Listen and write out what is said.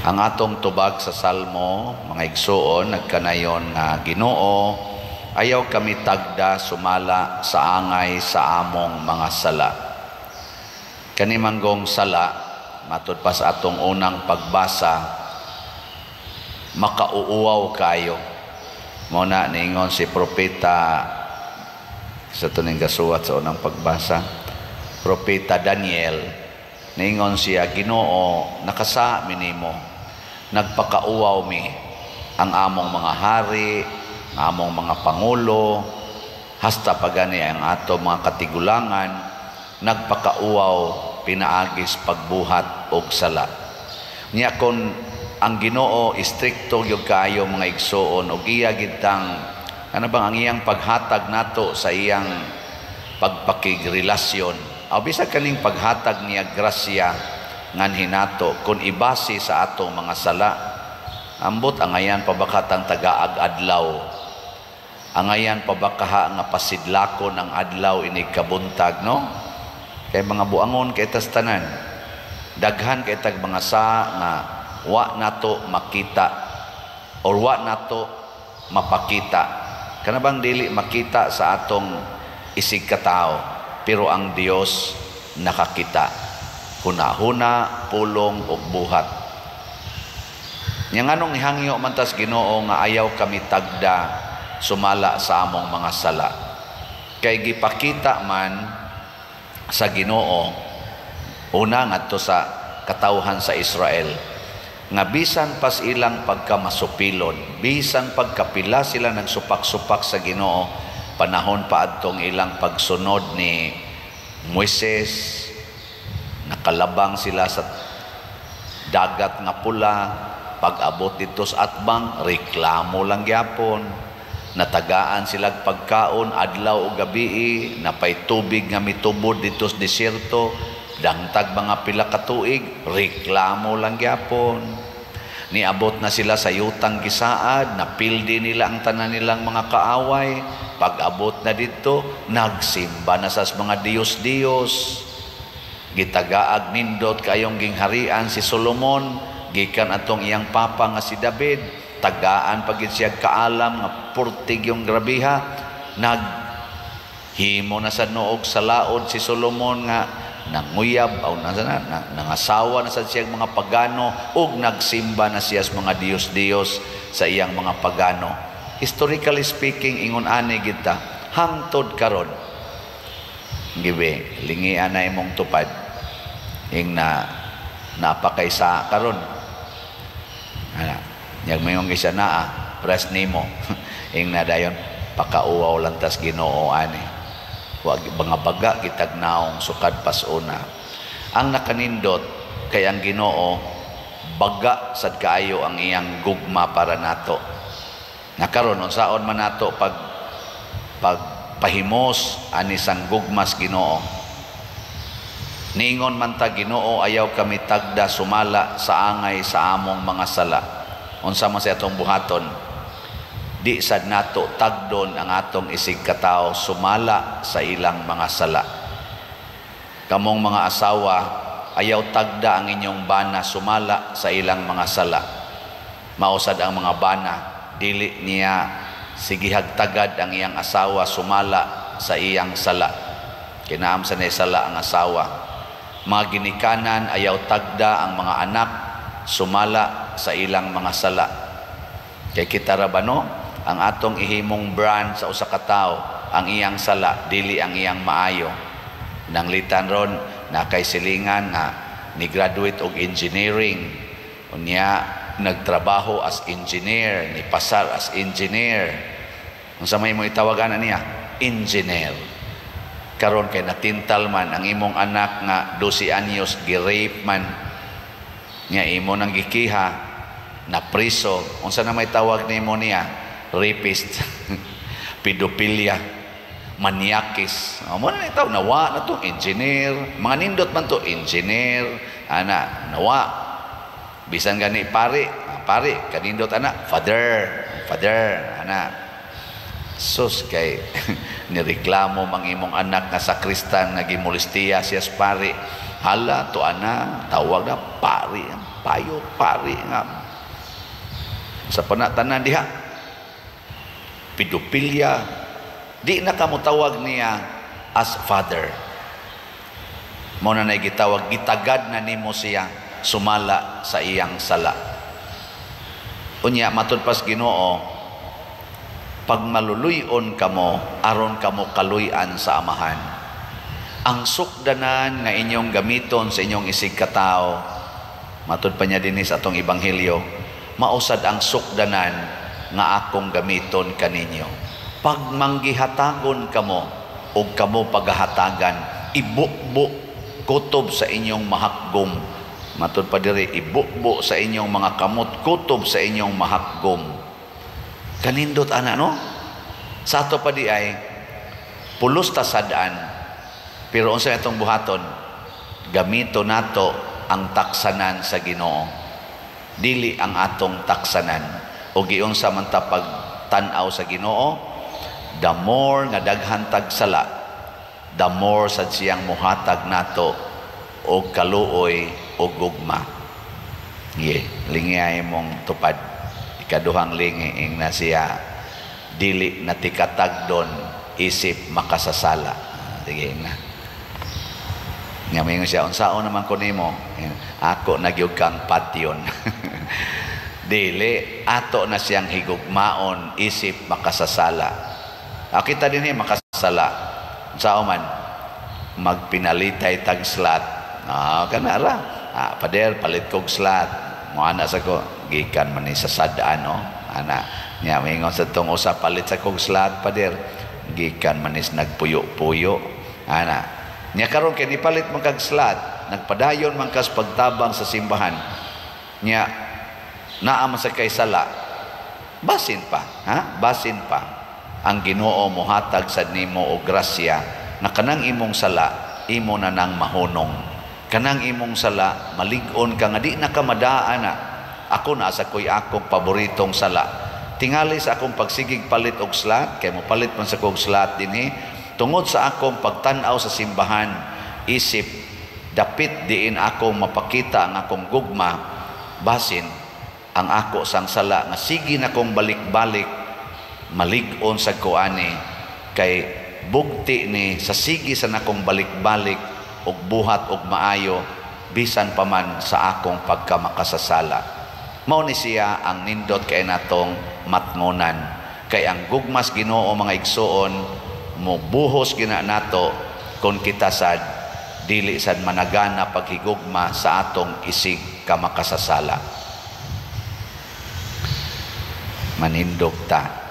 Ang atong tubag sa Salmo, mga igsuon, nagkanayon nga, "Ginoo, ayaw kami tagda sumala sa angay sa among mga sala." Kani manggong sala, matud pa sa atong unang pagbasa, makauuwaw kayo. Mao na niingon si propeta sa tuning gasuwat sa unang pagbasa, Propeta Daniel, niingon siya, "Ginoo, nakasa mi nimo, nagpakauwaw mi, ang among mga hari, ang among mga pangulo, hasta pagani ang ato mga katigulangan, nagpakauwaw pinaagis pagbuhat og sala." Nya kon ang Ginoo istrikto gyud kaayo, mga igsuon, og iya gitang ano bang ang iyang paghatag nato sa iyang pagpakigrelasyon o bisag kaning paghatag niya grasya nganhi nato, kung ibase sa atong mga sala, ambot angayan pa ba katang tagaag adlaw, angayan pa ba kaha nga pasidlakon ang adlaw inig kabuntag, no? Kay mga buangon kay tas tanan, daghan kay tag mga sa nga wa nato makita or wa nato mapakita, kana bang dili makita sa atong isig katao, pero ang Dios nakakita hunahuna, pulong ug buhat. Nya nganong ihangyo man tas Ginoo nga ayaw kami tagda sumala sa among mga sala? Kay gipakita man sa Ginoo una ngadto sa katawhan sa Israel nga bisan pas ilang pagkamasupilon, bisan pagkapila sila nagsupak-supak sa Ginoo panahon pa adtong ilang pagsunod ni Moises, nakalabang sila sa Dagat nga Pula, pag-abot dito sa atbang, reklamo lang gyapon. Natagaan sila pagkaon adlaw o gabii, napay tubig nga mitubod dito sa desierto, dangtag mga pila ka tuig, reklamo lang gyapon. Niabot na sila sa yutang gisaad, napildi nila ang tanan nilang mga kaaway. Pag-abot na dito, nagsimba na sa mga diyos-diyos. Gitagaag nindot kayong gingharian si Solomon gikan atong iyang papa nga si David. Tagaan pagid siya kaalam nga purtig yung grabiha. Nag himo na sa noog sa laod si Solomon nga nanguyab o nasa na, nangasawa na sad siya mga pagano ug nagsimba na siya sa mga diyos-diyos sa iyang mga pagano. Historically speaking, ingon ani kita hangtod karon. Gibe lingian na imong tupad ing na napakaysa karon ana, yag mayong isa naa press nimo ing na dayon pakauwaw lang tas Ginoo ani. Wag mga baga kitag naong sukad pasuna. Ang nakanindot kay ang Ginoo baga sad kaayo ang iyang gugma para nato. Nakaron, unsaon man nato pag pagpahimos ani sang gugmas Ginoo? Ningon man ta, "Ginoo, ayaw kami tagda sumala sa angay sa among mga sala." Unsa man sa atong buhaton? Di sad nato tagdon ang atong isig katao sumala sa ilang mga sala. Kamong mga asawa, ayaw tagda ang inyong bana sumala sa ilang mga sala. Mausad ang mga bana, dili niya sigihag tagad ang iyang asawa sumala sa iyang sala. Kinaam sa sala ang asawa. Mga ginikanan, ayaw tagda ang mga anak sumala sa ilang mga sala. Kay kita ra ba, no? Ang atong ihimong brand sa usa ka tawo ang iyang sala, dili ang iyang maayo. Nanglitan ron na kay silingan nga ni graduate og engineering. Unya nagtrabaho as engineer, ni pasar as engineer. Unsa may mo itawagan niya? Engineer. Karon kay natintal man ang imong anak nga 12 anyos, gi-rape man niya, imo nang gikiha, na priso, unsa na may tawag nimo niya? Rapist, pedophilia, maniakis. O, mo na itaw nawa na to engineer, mga nindot man to engineer ana, nawa bisan gani pare, pare kanindot ana, father, father ana. Sus, kay nireklamo mang imong anak nga sakristan nga gimulistiya siya sa pare. Hala to ana, tawag na pare. Pari, payo, pari nga sa panatanan diha pedophilia, di na ka motawag niya as father. Mao na nay gitawag, gitagad na nimo siya sumala sa iyang sala. Unya matud pas Ginoo, pagmaluluy-on kamo aron kamo kaluy-an sa Amahan. Ang sukdanan nga inyong gamiton sa inyong isig katawo, matud pa niya dinhi sa atong ebanghelyo, mausad ang sukdanan nga akong gamiton kaninyo. Pag manggihatagon kamo og kamo pagahatagan, ibubo kutob sa inyong mahakgom. Matud pa diri, ibubo sa inyong mga kamot kutob sa inyong mahakgom. Kanindot ana, no? Sa ato pa di ay pulos ta sad-an, pero unsa itong buhaton? Gamito nato ang taksanan sa Ginoo, dili ang atong taksanan. O giunsa man ta pagtan-aw sa Ginoo, the more nga daghan tag sala, the more sad siyang muhatag nato og kaluoy o gugma. Ye, lingiyay mong tupad. Ikaduhang lingi, ing na siya, dili na tikatagdon isip makasasala. Sige na. Nga mingon siya, "Unsaon naman ko nimo? Ako na gyud kang patyon." Dili, ato na siyang higugmaon isip makasasala. Kita dinhi makasala. Unsaon man? Magpinalitay tag slat. Kana ra. "Ah, pader, palit kog slat." Mo ana sa ko, gikan man ni sa sad-an, no? Ana, nya mingon sa tong usa, "Palit sa kog slat, pader." "Gikan man is nagpuyo-puyo." Ana. Nya karon kay nipalit man kag slat, nagpadayon man kas pagtabang sa simbahan. Nya naa man sa kay sala. Basin pa, ha? Basin pa. Ang Ginoo mohatag sad nimo og grasya na kanang imong sala imo na nang mahunong. Kanang imong sala malig-on ka nga di na ka madaan na. Ako na sa ko'y akong paboritong sala. Tingali sa akong pagsigig palit og slat, kay mo palit man sa kog slat dinhi, tungod sa akong pagtan-aw sa simbahan, isip dapit diin akong mapakita ang akong gugma, basin ang ako sang sala nga sige na kong balik-balik, malig-on sa ko ani, kay bugti ni sa sige sa nakong balik-balik og buhat og maayo bisan pa man sa akong pagkamakasasala. Mao ni siya ang nindot kay natong matngonan, kay ang gugmas Ginoo, mga igsuon, mobuhos gina nato kon kita sad dili sad managana paghigugma sa atong isig kamakasasala. Manindog ta.